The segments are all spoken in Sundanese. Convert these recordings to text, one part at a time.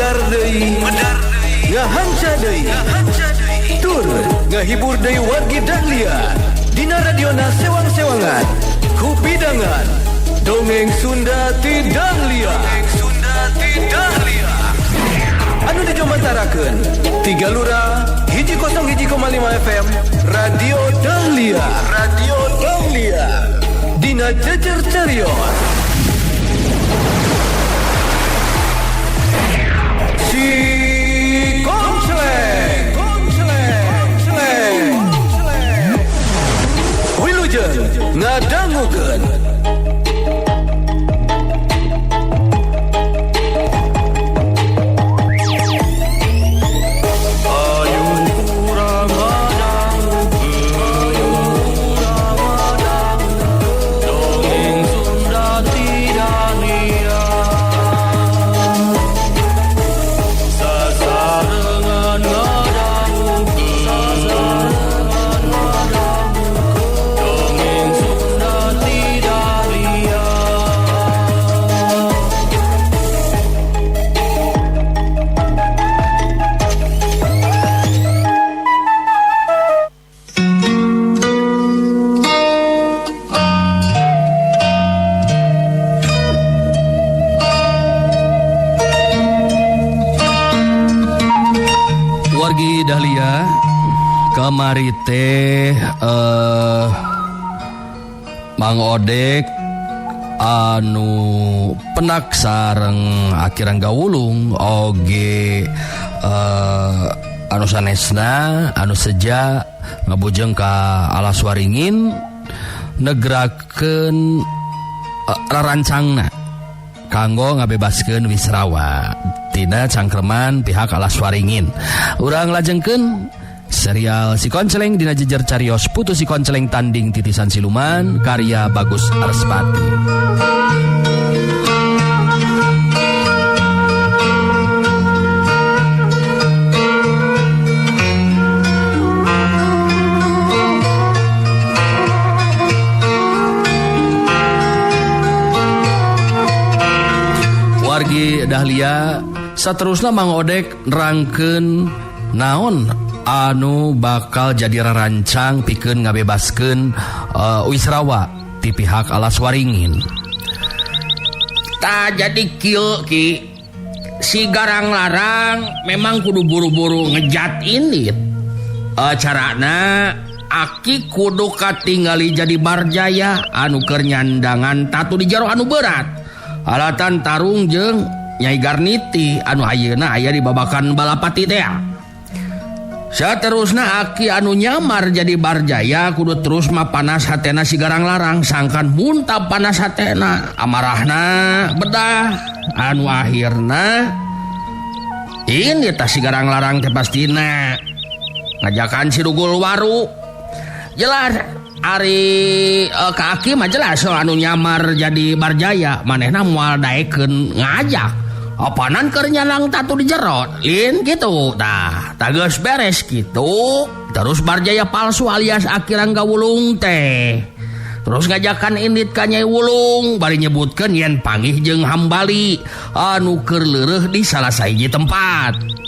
Medar deui, ngahanca deui, tur ngahibur deui wargi Dahlia dina radiona sewang-sewangan kupidangan dongeng Sunda ti Dahlia. Anu dijomantarakeun Tiga Lura 101,5 FM Radio Dahlia. Radio Dahlia dina Jejer Carios. Si Konceleng, Konceleng, Wilujeng ngadangukeun. Wargi Dahlia kamari teh Mang Odek anu penak sareng Aki Rangga Wulung oge anu sanesna anu seja ngabujeng ka Alas Waringin negrakeun rarancangna kanggo ngabebaskeun Wisrawa tina cangkreman pihak Alas Waringin. Urang lajengkeun serial Si Konceleng dina Jejer Carios Putu Si Konceleng Tanding Titisan Siluman karya Bagus Arsepati. Wargi Dahlia saterusna Mang Odek nerangkeun naon anu bakal jadi rarancang pikeun ngabebaskeun Wisrawa ti pihak Alas Waringin. Tah jadi kieu Ki, si Garang Larang memang kudu buru-buru ngejat ini. Carana Aki kudu katingali jadi Barjaya anu keur nyandangan tatu di jero anu berat. Alatan tarung jeung Nyai Garniti anu ayeuna aya di babakan Balapati teh. Saterusna Aki anu nyamar jadi Barjaya kudu terus mah panas hatena si Garang Larang sangkan muntah panas hatena amarahna bedah anu akhirna ini tah si Garang Larang teh pastina ngajakan si Dugul Waru. Jelas ari ka Aki mah jelas anu nyamar jadi Barjaya manehna moal daekeun ngajak apanan keur nyalang tatu di jero lin gitu. Tah geus beres gitu terus Barjaya palsu alias Aki Rangga Wulung teh terus ngajakan indit ka Nyai Wulung bari nyebutkeun yen panggih jeung Hambali anu keur leureuh di salah sahiji tempat.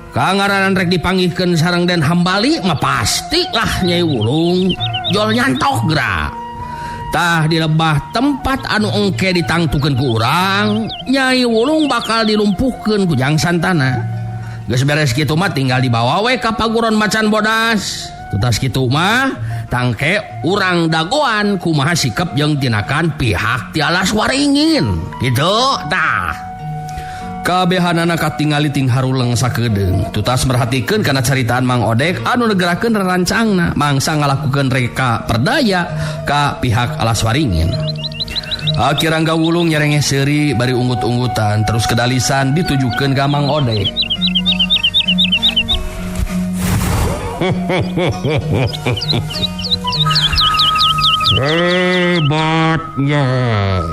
Kangaranan rek dipanggihkeun sareng Den Hambali mah pastilah Nyai Wulung jol nyantok geura. Tah di lebah tempat anu engke ditangtukeun ku urang, Nyai Wulung bakal dilumpuhkeun ku Jang Santana. Geus beres kitu mah tinggal dibawa we ka paguron Macan Bodas. Tutas kitu mah tangke urang dagoan kumaha sikep jeung tinakan pihak ti Alas Waringin. Gitu tah. Kabehanana katingali ting haruleng sakedeung. Tutas merhatikeun kana caritaan Mang Odek anu negerakeun rarancangna mangsa ngalakukeun reka perdaya ka pihak Alas Waringin. Aki Rangga Wulung nyerengeh seuri bari unggut-unggutan terus kedalisan ditujukeun ka Mang Odek. Hebatnya,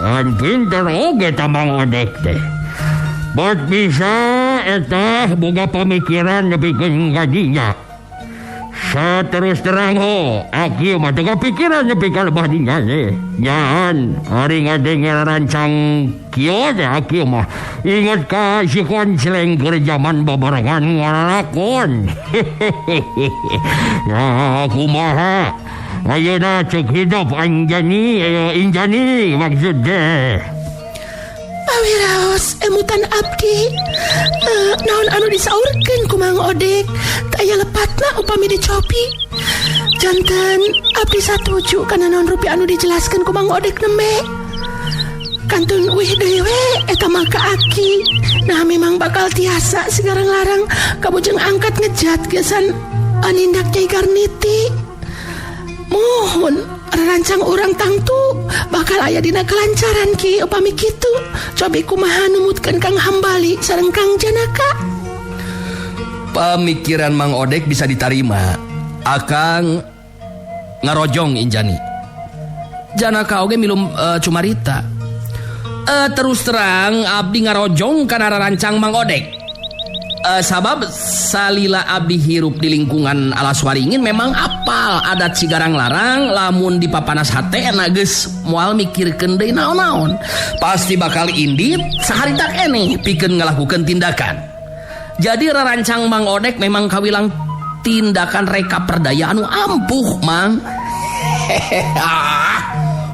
an pinter oge ta Mang Odek teh. Bot bisa eteh boga pemikiran nepikeun ka dinya. Saterus terang ho, aki mah teu kapikiran nepi ka lebah dinya ge. Nyaan ari ngadenge rancang kieu teh aki mah inget ka si Koncleng keur jaman babarengan ngalalakon. Ya kumaha ayeuna cek hidup Anjani, Injani maksud teh. Pawiraos emutan abdi. Naon anu disaurkeun ku Mang Odek teu aya lepatna upami dicopi. Janten abdi satuju kana naon rupi anu dijelaskeun ku Mang Odek nembe. Kantun wih deui we eta mah ka aki. Nah memang bakal tiasa sigarang larang kabujeng angkat ngejat gesan anindak Nyai Garniti. Mohon rancang urang tangtu bakal aya dina kelancaran Ki upami kitu. Cobi kumaha numutkeun Kang Hambali sareng Kang Janaka. Pemikiran Mang Odek bisa ditarima. Akang ngarojong Injani. Janaka oge milum cumarita. Terus terang abdi ngarojong kana rancang Mang Odek. Sabab salila abdi hirup di lingkungan Alas Waringin memang apal adat Sigarang Larang lamun dipapanas hatena geus moal mikirkeun deui naon-naon. Pasti bakal indit saharita keneh pikeun ngalakukeun tindakan. Jadi rarancang Mang Odek memang kawilang tindakan reka perdaya anu ampuh Mang.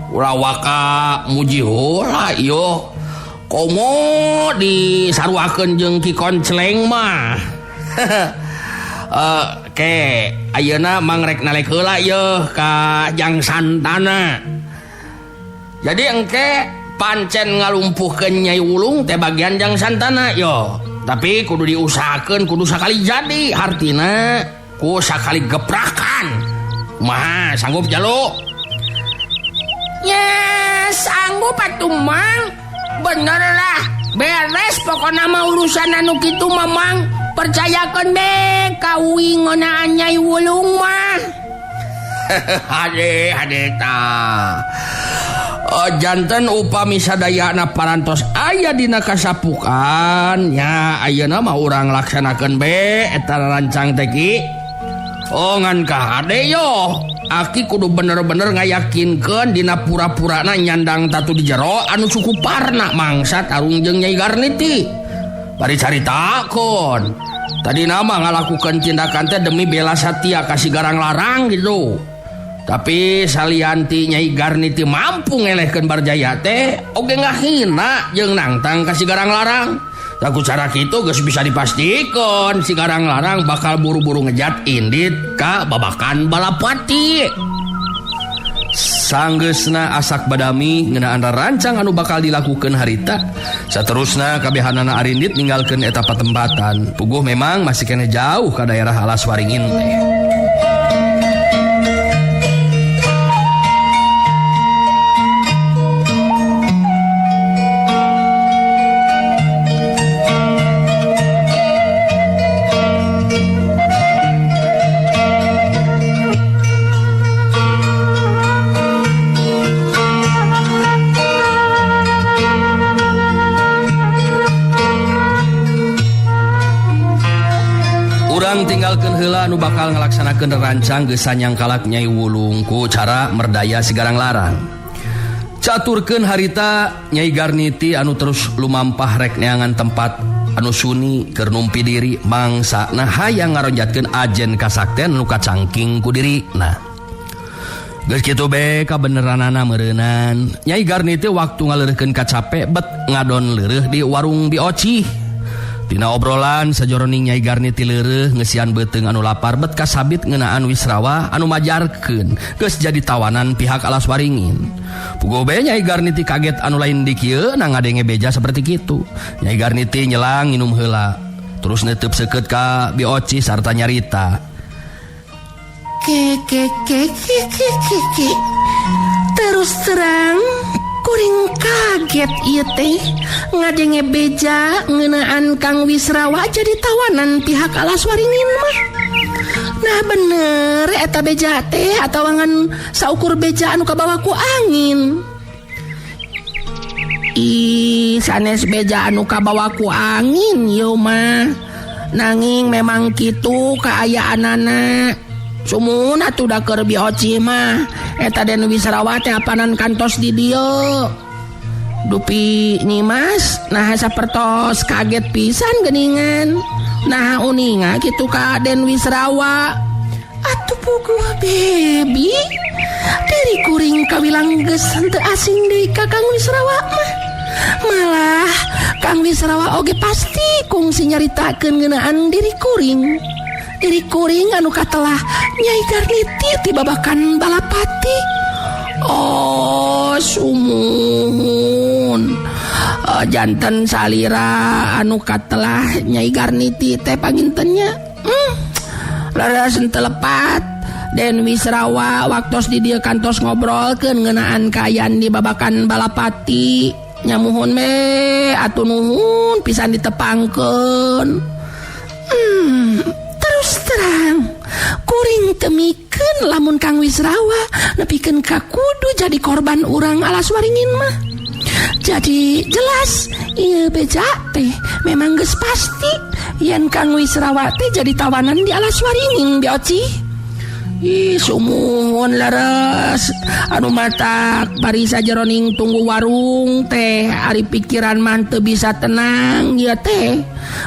Ulah waka muji heula ieu. Komo disaruakeun jeung Ki Koncleng mah. Ke ayeuna Mang rek nalek heula yeuh ka Jang Santana. Jadi engke pancen ngalumpuhkeun Nyai Wulung teh bagian Jang Santana yo. Tapi kudu diusahakeun kudu sakali jadi hartina ku sakali geprakan. Kumaha sanggup jalu? Ya sanggup atuh Mang. Bener lah, beres pokokna mah urusan anu kitu Mamang. Percayakeun be ka uing ngeunaan Nyai Wulung mah. Hade hade ta. Janten upami sadayana parantos aya dina kasapukan nya ayeuna mah urang laksanakeun be eta rancang teh Ki. Oh ngan ka hade yo. Aki kudu bener-bener ngayakinkeun dina pura-purana nyandang tatu di jero anu cukup parna mangsa tarung jeung Nyai Garniti. Bari caritakeun. Tadi nama ngalakukeun tindakan teh demi bela satia ka Sigarang Larang gitu. Tapi salianti Nyai Garniti mampu ngelehkeun Barjaya teh oge ngahina jeung nangtang ka Sigarang Larang. Laku cara kitu geus bisa dipastikan Sigarang Larang bakal buru-buru ngejat indit ka babakan Balapati. Sanggeusna asak badami ngeunaan rancang anu bakal dilakukeun harita. Saterusna kabehanana arindit ninggalkeun eta patempatan. Puguh memang masih keneh jauh ka daerah Alas Waringin teh. Tinggalkeun heula nu bakal ngalaksanakeun rancang geus sanyangkalak Nyai Wulung ku cara merdaya Sigarang Larang. Caturkeun harita Nyai Garniti anu terus lumampah rek neangan tempat anu suni keur numpi diri mangsana hayang ngaronjatkeun ajen kasakten nu kacangking ku dirina. Geus kitu be kabeneranana meureunnan. Nyai Garniti waktu ngaleureurkeun kacape bet ngadon leureuh di warung Bioci. Dina obrolan sajoroning Nyai Garniti leureuh ngeusian beuteung anu lapar bet kasabit ngeunaan Wisrawa anu majarkeun geus jadi tawanan pihak Alas Waringin. Puguh be Nyai Garniti kaget anu lain di kieu na ngadenge beja seperti kitu. Nyai Garniti nyelang nginum heula terus neuteub seukeut ka Bioci sarta nyarita. Ke ke ke ke ke ke ke. Terus terang kuring kaget ieu teh ngadenge beja ngeunaan Kang Wisrawa jadi tawanan pihak Alas Waringin mah. Nah bener eta beja teh atawa ngan saukur beja anu kabawa ku angin. Ih, sanes beja anu kabawa ku angin ieu mah. Nanging memang kitu kaayaanana. Sumuhun atuh da keur bioci mah eta Den Wisrawa teh apanan kantos di dieu. Dupi Nyimas nah sapertos kaget pisan geuningan. Nah uninga kitu ka Den Wisrawa. Atuh puguh bebi. Diri kuring kawilang geus henteu asing deui ka Kang Wisrawa mah. Malah Kang Wisrawa oge pasti kungsi nyaritakeun ngeunaan diri kuring. Diri kuring anu katelah Nyai Garniti ti babakan Balapati. Oh sumuhun. Janten salira anu katelah Nyai Garniti teh pangintennya. Leres henteu lepat. Den Wisrawa waktos di dieu kantos ngobrolkeun ngeunaan kaayaan di babakan Balapati. Nyamuhun me atuh nuhun pisan ditepangkeun. Terus terang kuring temikeun lamun Kang Wisrawa nepikeun ka kudu jadi korban urang alas waringin mah. Jadi jelas ieu beja teh memang geus pasti yen Kang Wisrawa teh jadi tawanan di alas waringin bioci. Ih sumuhun leres anu matak bari sajeroning tunggu warung teh ari pikiran mah teu bisa tenang ieu teh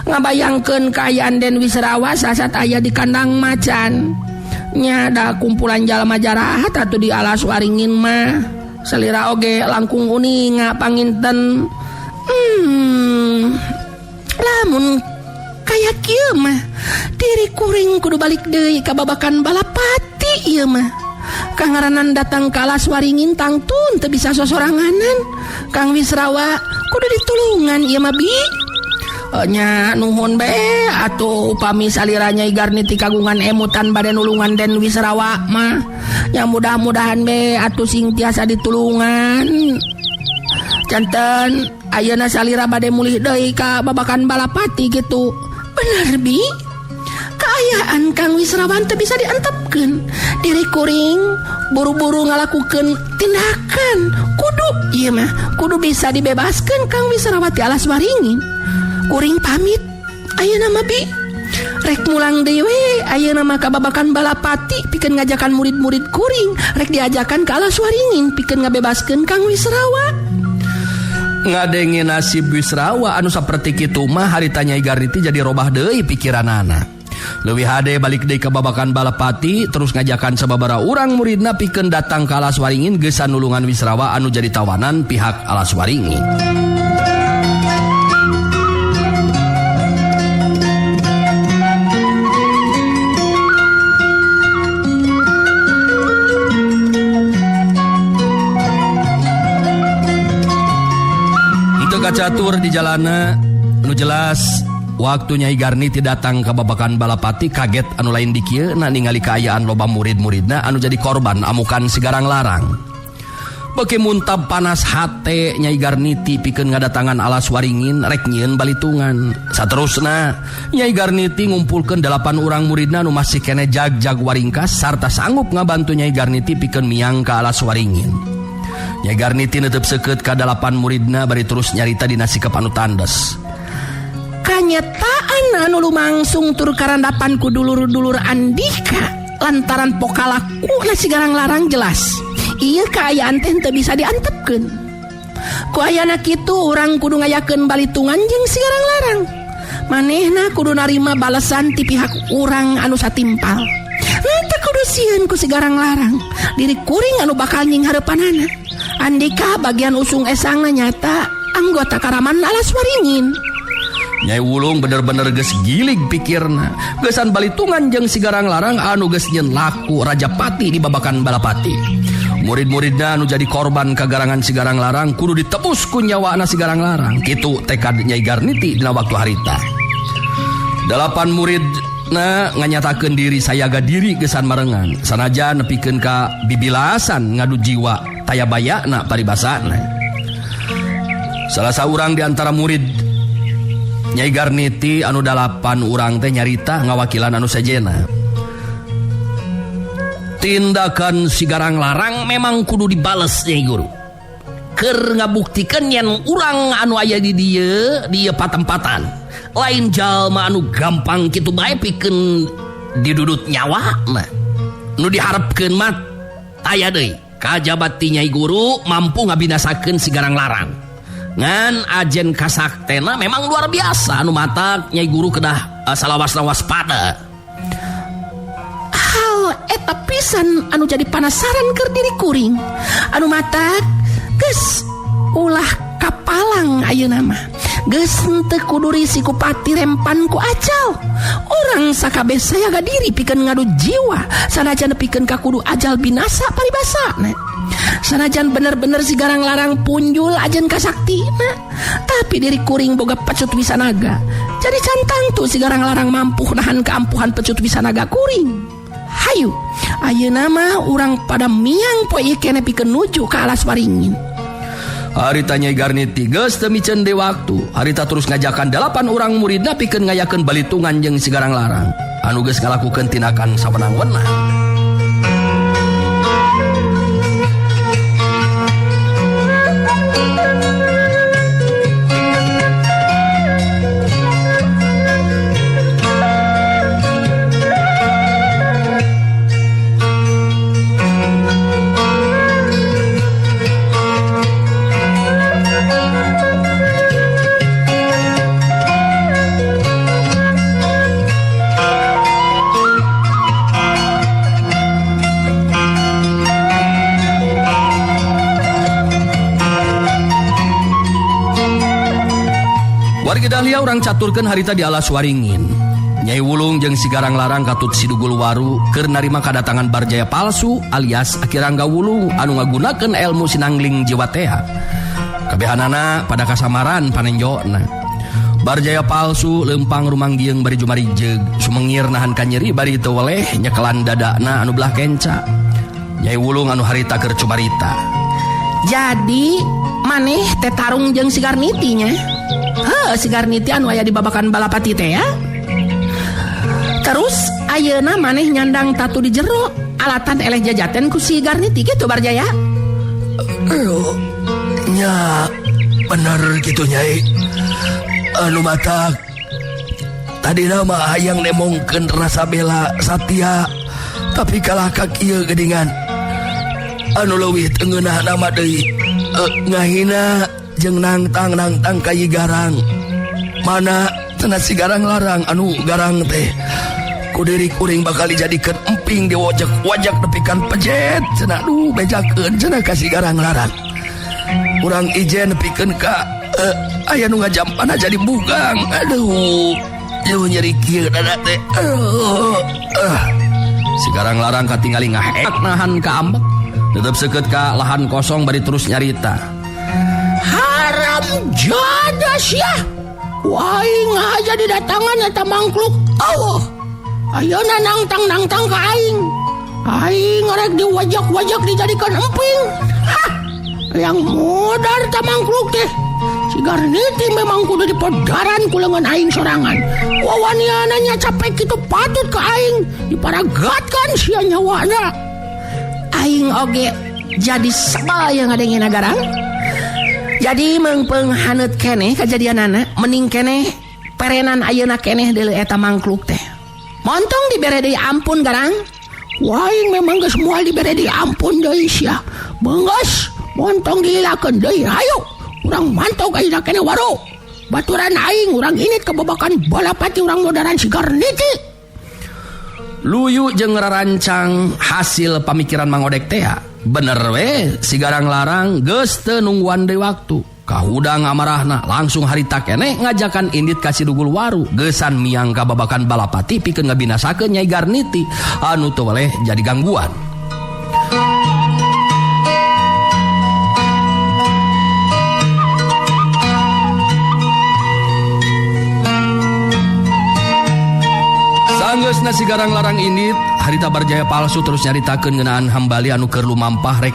ngabayangkeun kaayaan Den Wisrawa sasat aya di kandang macan. Nya da kumpulan jalma jarahat atuh di alas waringin mah. Salira oge langkung uninga panginten. Lamun kaya kieu mah diri kuring kudu balik deui ka babakan Balapati ieu mah. Kangaranan datang ka alas waringin tangtun teu bisa sosoranganan. Kang Wisrawa kudu ditulungan ieu mah bi. Nya nuhun be atuh upami salira Nyai Garniti kagungan emutan bade nulungan Den Wisrawa mah. Nya mudah-mudahan be atuh sing tiasa ditulungan. Janten ayeuna salira bade mulih deui ka babakan Balapati kitu. Bener bi, kaayaan Kang Wisrawa teu bisa diantepkeun. Diri kuring buru-buru ngalakukeun tindakan. Kudu ieu mah kudu bisa dibebaskeun Kang Wisrawa ti alas waringin. Kuring pamit ayeuna mah bi. Rek mulang deui we ayeuna mah ka babakan Balapati pikeun ngajakan murid-murid kuring, rek diajakan ka alas waringin pikeun ngabebaskeun Kang Wisrawa. Ngadenge nasib Wisrawa anu saperti kitu mah harita Nyai Garniti jadi robah deui pikiranana. Leuwih hade balik deui ka babakan Balapati terus ngajakan sababaraha urang muridna pikeun datang ka alas waringin geusan nulungan Wisrawa anu jadi tawanan pihak alas waringin. Catur di jalana nu jelas waktu Nyai Garniti datang ke babakan Balapati kaget anu lain dikieu na ningali kaayaan loba murid-muridna anu jadi korban amukan si Garang Larang. Beuki muntab panas hate Nyai Garniti pikeun ngadatangan alas waringin rek nyieun balitungan. Saterusna Nyai Garniti ngumpulkeun 8 urang muridna nu masih keneh jag-jag waringkas sarta sanggup ngabantu Nyai Garniti pikeun miang ka alas waringin. Nyai Garniti netep seukeut ka 8 muridna bari terus nyarita dina sikap anu tandes. Kanyataan anu lumangsung tur karandapan ku dulur-dulur Andika lantaran pokalaku si Garang Larang jelas. Ieu kaayaan teh teu bisa diantepkeun. Ku ayana kitu urang kudu ngayakeun balitungan jeung si Garang Larang. Manehna kudu narima balesan ti pihak urang anu satimpal. Henteu kudu sieun ku si Garang Larang. Diri kuring anu bakal nying hareupanana. Andika bagian usung esangna nyata anggota Karaman alas waringin. Nyai Wulung bener-bener geus gilig pikirna. Geusan balitungan jeung si Garang Larang anu geus nyeun laku Rajapati di babakan Balapati. Murid-muridna anu jadi korban kagarangan si Garang Larang kudu ditebus ku nyawana si Garang Larang. Kitu tekad Nyai Garniti dina waktu harita. 8 muridna nganyatakeun diri sayaga diri geusan marengan. Sanajan nepikeun ka bibilasan ngadu jiwa taya bayakna paribasana. Salah saurang di antara murid Nyai Garniti anu 8 urang teh nyarita ngawakilan anu sejena. Tindakan si Garang Larang memang kudu dibales Nyai Guru. Keur ngabuktikeun yen urang anu aya di dieu, dieu patempatan. Lain jalma anu gampang kitu bae pikeun didudut nyawa mah. Nu diharapkeun mah aya deui. Kajaba ti Nyai Guru mampu ngabinasakeun si Garang Larang. Ngan ajen kasaktena memang luar biasa anu matak Nyai Guru kedah salawasna waspada. Hal eta pisan anu jadi panasaran keur diri kuring. Anu matak geus ulah kapalang ayeuna mah. Geus teu kudu risi ku pati rempan ku ajal. Urang sakabeh sayaga diri pikeun ngadu jiwa sanajan pikeun ka kudu ajal binasa paribasana. Sanajan bener-bener si Garang Larang punjul ajen kasaktina, tapi diri kuring boga pecut wisanaga. Jadi cantang tuh si Garang Larang mampu nahan keampuhan pecut wisanaga kuring. Hayu, ayeuna mah urang pada miang poe ieu keneh pikeun nuju ka Alas Waringin. Harita Nyai Garniti geus teu miceun deui waktu. Harita terus ngajakan 8 urang muridna pikeun ngayakeun balitungan jeung si Garang Larang anu geus ngalakukeun tindakan sawenang-wenang. Wargi Dahlia urang caturkeun harita di Alas Waringin. Nyai Wulung jeung si Garang Larang katut Sidugul Waru keur narima kadatangan Barjaya palsu alias Aki Rangga Wulung anu ngagunakeun elmu sinangling jiwa tea. Kabehanana pada kasamaran panenjona. Barjaya palsu lempang rumanggieng bari jumarijeg, sumengir nahan kanyeri bari teu weleh nyekelan dadana anu belah kenca. Nyai Wulung anu harita keur cumarita. Jadi maneh teh tarung jeung si Garniti nya? Heuh, si Garniti anu aya di babakan Balapati teh ya. Terus ayeuna maneh nyandang tatu di jero, alatan eleh jajaten ku si Garniti kitu Barjaya. Aduh, nya bener kitu Nyai. Anu matak tadina mah hayang nemongkeun rasa bela satya, tapi kalah ka kieu geuningan. Anu leuwih teu ngeunah nama deui ngahina jeung nangtang-nangtang ka Garang. Mana cenah si Garang Larang anu garang teh ku diri kuring bakal dijadikeun emping di wajak-wajak nepikan pejet cenah. Duh, bejakeun cenah ka si Garang Larang. Urang ijen nepikeun ka aya nu ngajampana jadi bugang. Aduh, jauh nyeri kieu dada teh. Aduh. Si Garang Larang katingali ngahek nahan ka ambek. Tetep seukeut ka lahan kosong bari terus nyarita. Haram jadah sia. Aing aja didatangan eta mangkluk. Allah. Ayeuna nangtang-nangtang ka aing. Aing rek diwajak-wajak dijadikan emping. Hah. Yang modar ta mangkluk teh. Si Garniti memang kudu dipodaran ku leungeun aing sorangan. Wawaniana nya capek kitu patut ka aing diparagatkan sia nyawana. Aing oge jadi sebel yang ngadengena Garang. Jadi meungpeung haneut keneh kajadianana, mending keneh perenan ayeuna keneh deuleu eta mangkluk teh. Montong dibere deui ampun Garang. Waing memang geus moal dibere deui ampun deui sia. Beunggeus montong dililakeun deui. Hayu urang mantog ayeuna keneh waru. Baturan aing urang init kebabakan Balapati urang modaran si Garniti. Luyu jeung rarancang hasil pamikiran Mang Odek teh. Bener we si Garang Larang geus teu nungguan deui waktu. Kahudang amarahna langsung harita keneh ngajakan indit ka Sidugul Waru geusan miang ka babakan Balapati pikeun ngabinasakeun Nyai Garniti anu teu weleh jadi gangguan. Sanggeusna si Garang Larang indit harita Barjaya palsu terus nyaritakeun ngeunaan hambali anu keur lumampah rek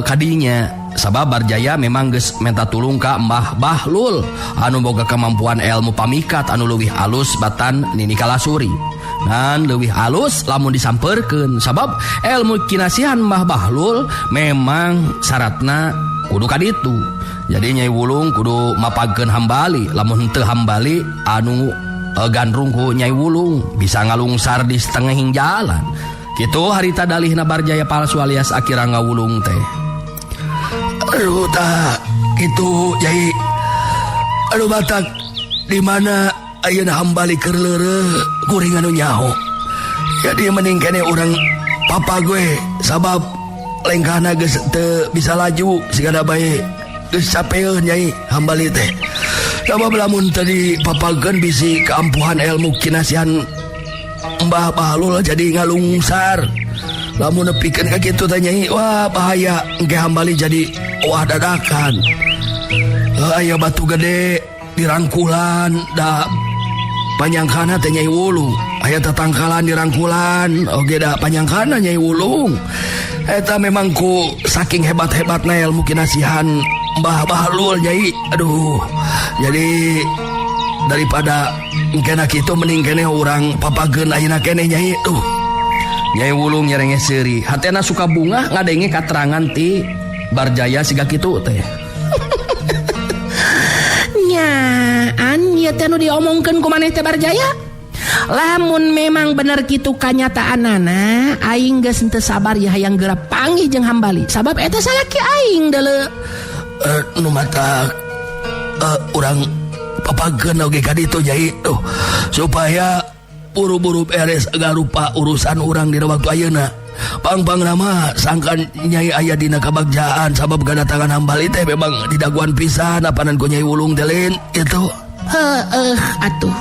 kadinya. Sabab Barjaya memang geus menta tulung ka Mbah Bahlul anu boga kemampuan ilmu pamikat anu leuwih alus batan Nini Kalasuri. Ngan leuwih alus lamun disampeurkeun sabab ilmu kinasihan Mbah Bahlul memang syaratna kudu kaditu. Jadi Nyai Wulung kudu mapagkeun hambali, lamun henteu hambali anu gandrung ku Nyai Wulung bisa ngalungsar di setengahing jalan. Kitu harita dalihna Barjaya palsu alias Aki Rangga Wulung teh. Aduh tah kitu Nyai. Aduh batak di mana ayeuna hambali keur leureuh kuring anu nyaho. Jadi mending kene urang papa gue sabab lengkahna geus teu bisa laju sigana bae geus capeun Nyai hambali teh. Sabab lamun tadi papageun bisi keampuhan ilmu kinasihan Mbah Bahlul jadi ngalungsar. Lamun nepikeun ka kitu teh Nyai, wah bahaya engke hambali jadi wah dadakan. Aya batu gede dirangkulan da panyangkana teh Nyai Wulung. Aya tatangkalan dirangkulan oge da panyangkana Nyai Wulung. Eta memang ku saking hebat-hebatna ilmu kinasihan Mbah Bahlul Nyai. Aduh, jadi daripada engkena kitu mending keneh urang papageun ayeuna keneh Nyai. Duh. Nyai Wulung nyerenge seuri, hatena suka bungah ngadenge katerangan ti Barjaya siga kitu teh. Nyaan ieu teh nu diomongkeun ku maneh teh Barjaya? Lamun memang bener kitu kanyataanana, aing geus henteu sabar ya hayang geura panggih jeung hambali. Sabab eta salaki aing deuleu. Nu matak urang papageun oge ka ditu Nyai. Duh, supaya buru-buru beres garupa urusan urang dina waktu ayeuna. Pang-pang nama sangkan Nyai aya dina kabagjaan sabab kedatangan hambali teh memang didaguan pisan apanan ku Nyai Wulung teh lain itu. Heeh atuh.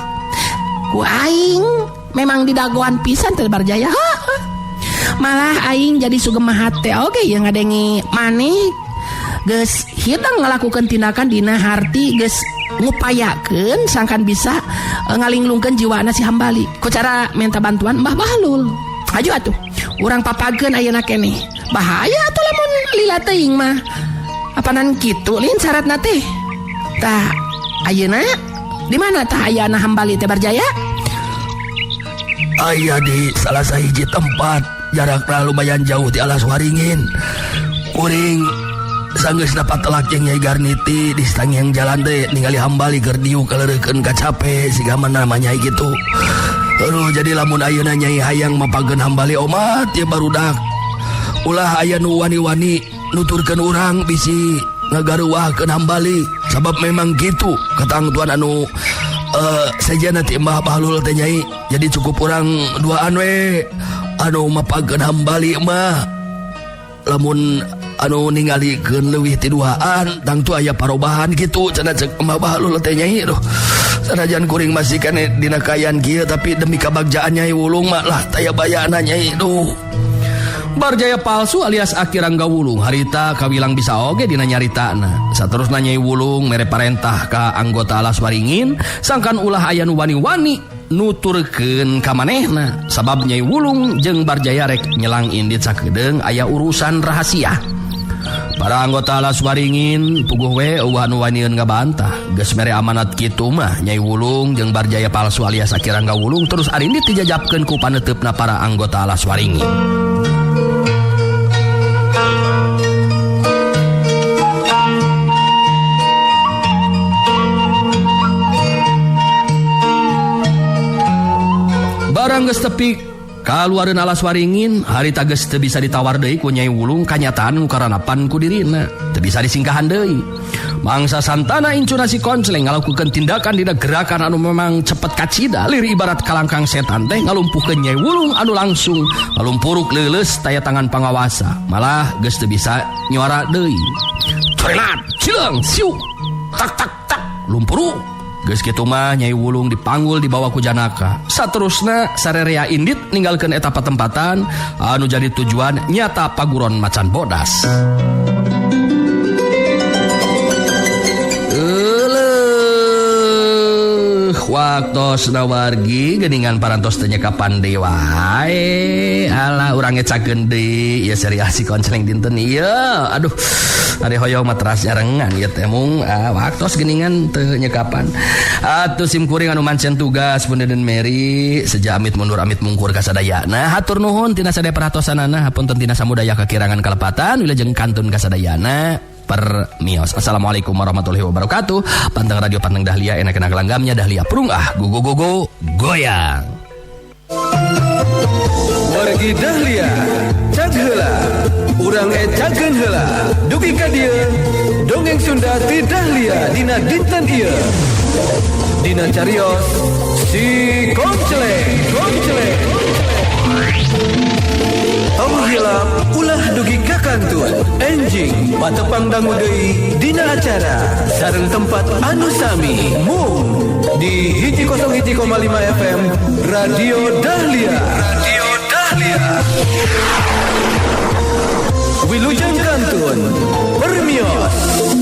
Ku aing memang didagoan pisan teh Barjaya. Heeh. Malah aing jadi sugema hate oge ye ngadenge maneh geus hidang ngalakukeun tindakan dina harti geus ngupayakeun sangkan bisa ngalinglungkeun jiwana si hambali ku cara minta bantuan Mbah Bahlul. Hayu atuh urang papageun ayeuna keneh. Bahaya atuh lamun lila teuing mah. Apanan kitu lin syaratna teh. Tah ayeuna di mana tah ayana hambali teh Barjaya? Aya di salah sahiji tempat jarakna lumayan jauh di Alas Waringin. Kuring sanggeus dapat telak jeung Nyai Garniti di stangyang jalan teh ningali hambali keur diuk kaleurekeun kacape siga mana Nyai kitu. Aduh, jadi lamun ayeuna Nyai hayang mapageun hambali omat ya barudak. Ulah aya nu wani-wani nuturkeun urang bisi ngagaruwahkeun hambali sabab memang kitu katangtuan anu sejana ti Mbah Bahlul teh Nyai. Jadi cukup urang duaan we anu mapageun hambali mah. Lamun anu ningalikeun leuwih ti duaan tangtu aya parobahan kitu cenah ceuk Mbah Bahlul teh Nyai. Duh, sanajan kuring masih kene dina kaayaan kieu tapi demi kabagjaan Nyai Wulung mah lah taya bayana Nyai. Duh. Barjaya palsu alias Aki Rangga Wulung harita kawilang bisa oge dina nyaritana. Saterusna Nyai Wulung mere parentah ka anggota Alas Waringin sangkan ulah aya nu wani-wani nuturkeun ka manehna sabab Nyai Wulung jeung Barjaya rek nyelang indit sakedeung aya urusan rahasia. Para anggota Alas Waringin puguh we eueuh anu wanieun ngabantah. Geus mere amanat kitu mah Nyai Wulung jeung Barjaya palsu alias Aki Rangga Wulung terus arindit dijajabkeun ku paneuteup para anggota Alas Waringin. Barang geus tepi kaluareun Alas Waringin harita geus teu bisa ditawar deui ku Nyai Wulung kanyataan nu karanapan ku dirina teu bisa disingkahan deui. Mangsa santana incuna si Koncleng ngalakukeun tindakan dina gerakan anu memang cepet kacida lir ibarat kalangkang setan teh ngalumpuhkeun Nyai Wulung anu langsung ngalumpuruk leuleus taya tangan pangawasa malah geus teu bisa nyuara deui. Corelat cileung siu tak tak tak lumpuruk. Geus kitu mah Nyai Wulung dipanggul dibawa ku Janaka. Saterusna sarerea indit ninggalkeun eta patempatan anu jadi tujuan nyata paguron macan bodas. Euleuh, waktosna wargi geuningan parantos teh nyekapan deui wae. Alah urang ngecakeun deui ieu serial si Koncleng dinten ieu. Aduh, ari hoyong mah teras nyarengan ieu teh mung waktos geuningan teu nyekapan. Atuh sim kuring anu mancen tugas Bunda Mary seja amit mundur amit mungkur ka sadayana. Hatur nuhun tina sadaya perhatosanana, hapunten tina samudaya kakirangan kalepatan wilujeng kantun ka sadayana. Permios. Assalamualaikum warahmatullahi wabarakatuh. Panteng Radio Panteng Dahlia enak-enak langgamnya Dahlia prung ah go go go go goyang. Wargi Dahlia, cag heula. Urang ecakeun heula. Dugi ka dieu, dongeng Sunda ti Dahlia dina dinten ieu. Dina carios si Komceleng, Komceleng. Tong hilap ulah dugi ka kantun. Enjing patepang dangu deui dina acara sareng tempat anu sami mung di 101,5 FM Radio Dahlia. Radio Dahlia. Wilujeng kantun. Permios.